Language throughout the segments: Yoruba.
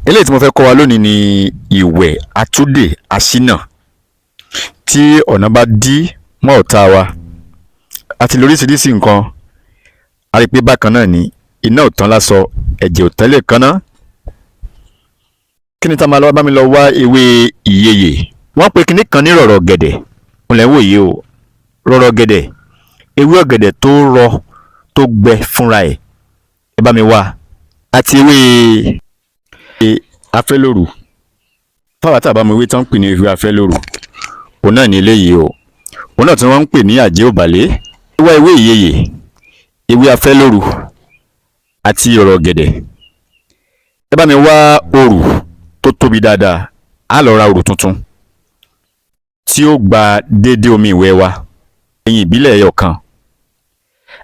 Eléyìí tí mo fẹ́ kọ́ wa lónìí ni ìwẹ̀ atúndè aṣínà. Tí ọ̀nà bá dí mọ́ ọ̀tá wa, a ti lo oríṣiríṣi nǹkan, a rí i pé bákan náà ni iná ò tán lásọ, ẹ̀jẹ̀ ò tán léèkánná. Kí ni tá a máa lọ? Bá mi lọ wá ewé ìyeyè. Wọ́n pe kinní kan ní rọ̀rọ̀ gẹ̀dẹ̀. Òun lẹ̀ ń wò yìí o. Rọ̀rọ̀ gẹ̀dẹ̀, ewé ọ̀gẹ̀dẹ̀ tó rọ, tó gbẹ fúnra ẹ̀, ẹ bá mi wá, àti ewé afẹ́lóru. Fáwọn tá a bá mọ ewé tó ń pè ní ewé afẹ́lóru, òun náà ní eléyìí o. Òun náà tí wọ́n ń pè ní àjẹ́ òbàlé. Wá ewé ìyeyè, ewé afẹ́lóru àti ọ̀rọ̀ ọ̀gẹ̀dẹ̀. Ẹ bá mi wá òrù tó tóbi dáadáa. Á lọ ra òrù tuntun tí ó gba déédéé omi ìwẹ̀ wa, ẹyin ìbílẹ̀ ẹyọ kan.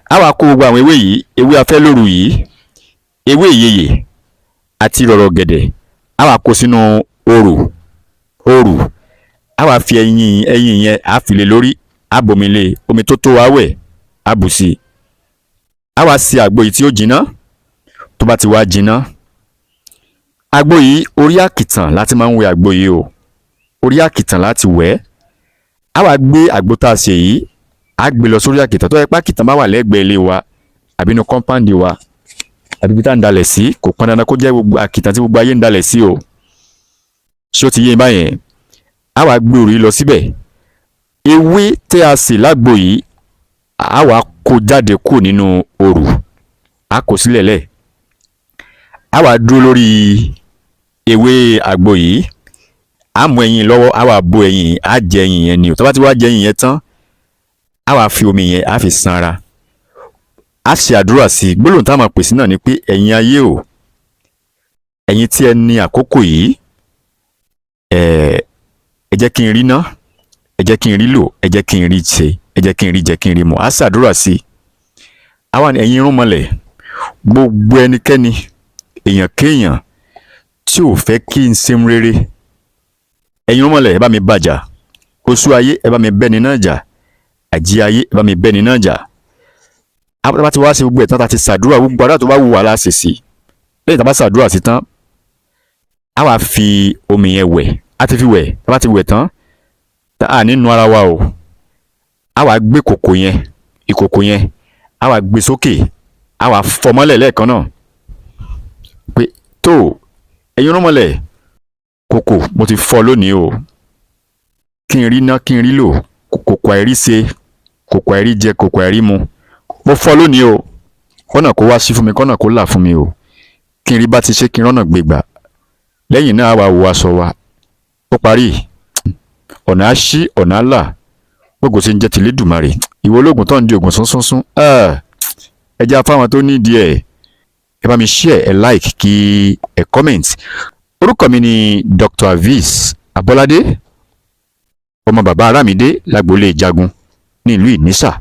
Á wá kó gbogbo àwọn ewé yìí, ewé afẹ́lóru yìí, ewé ìyeyè àti rọ̀rọ̀ ọ̀gẹ̀dẹ̀, á wá kó sínú òrù. Á wá fi ẹyin yẹn, á fi lé lórí, á bomi lé, omi tó tó wá wẹ̀, á bù sí i. Á wá ṣe àgbo yìí tí ó jiná. Tó bá ti wá jiná, àgbo yìí, orí àkìtàn láti máa ń wẹ àgbo yìí o. Orí àkìtàn láti wẹ̀ ẹ́. Á wá gbé àgbo tá a ṣe yìí, á gbé lọ sórí àkìtàn. Tó yẹ pé àkìtàn bá wà lẹ́gbẹ̀ẹ́ ilé wa àbí inú compound wa àbí ibi tá à ń dalẹ̀ sí, kò pọn dandan kó jẹ́ gbogbo àkìtàn tí gbogbo ayé ń dalẹ̀ sí o. Ṣé ó ti yé báyẹn? Á wá gbé òrì lọ síbẹ̀. Ewé tẹ́ a sè lágbo yìí, á wá kó jáde kúrò nínú òrù, á kó sílẹ̀ lẹ̀. Á wá dúró lórí ewé àgbo yìí, á mú ẹyin lọ́wọ́, á wá bó ẹyin, á jẹ ẹyin yẹn ni o. Tó bá ti wá jẹ ẹyin yẹn tán, á wá fi omi yẹn, á fi sanra, á ṣe àdúrà sí i. Gbólóhùn tá a máa pèsè náà ni pé, "Ẹ̀yin ayé o, ẹ̀yin tí ẹ ní àkókò yìí, ẹ jẹ́ kí n rí ná, ẹ jẹ́ kí n rí lò, ẹ jẹ́ kí n rí ṣe, ẹ jẹ́ kí n rí jẹ, kí n rí mu." Á ṣàdúrà sí i. Àwa ni ẹ̀yin irúnmọlẹ̀, gbogbo ẹnikẹ́ni, èèyàn kéèyàn tí ò fẹ́ kí n ṣe rere, ẹ̀yin irúnmọlẹ̀, ẹ bá mi bàjà. Oṣù ayé, ẹ bá mi bẹ́ni náà jà. Àjí ayé, ẹ bá mi bẹ́ni náà jà. A bá ti wá ṣe gbogbo ẹ̀ tán, tá a ti ṣàdúrà, gbogbo àdúrà tó bá wù wá láṣẹ sí. Lẹ́yìn tá a bá ṣàdúrà sí tán, á wá fi omi yẹn wẹ̀. Á ti fi wẹ̀. Tá a bá ti wẹ̀ tán, tá a nínú ara wa o, á wá gbé kòkò yẹn, ìkòkò yẹn, á wá gbé sókè, á wá fọ́ mọ́lẹ̀ lẹ́ẹ̀kan náà pé, "Tó, ẹ̀yin irúnmọlẹ̀, kòkò mo ti fọ́ lónìí o. Kí n rí ná, kí n rí lò, kòkò àìrí ṣe, kòkò àìrí jẹ, kòkò àìrí mu, mo fọ́ lónìí o. Kọ́nà kó wá sí fún mi, kọ́nà kó là fún mi o. Kí n rí bá ti ṣe, kí n rọ́nà gbégbà." Lẹ́yìn náà, á wá wọ aṣọ wa. Ó parí. Ọ̀nà á ṣí, ọ̀nà á là, gbogbo ṣe ń jẹ́ tìlédùmarè. Ìwọ ológun tó ń di ògùn súnsúnsún, ẹ jẹ́ afáwọn tó nídìí ẹ̀. Ẹ bá mi share, ẹ like, kí ẹ comment. Orúkọ mi ni Dr. Aviz Abolade, ọmọ bàbá Arámidé lágboolé Jagun ní ìlú Ìnísà.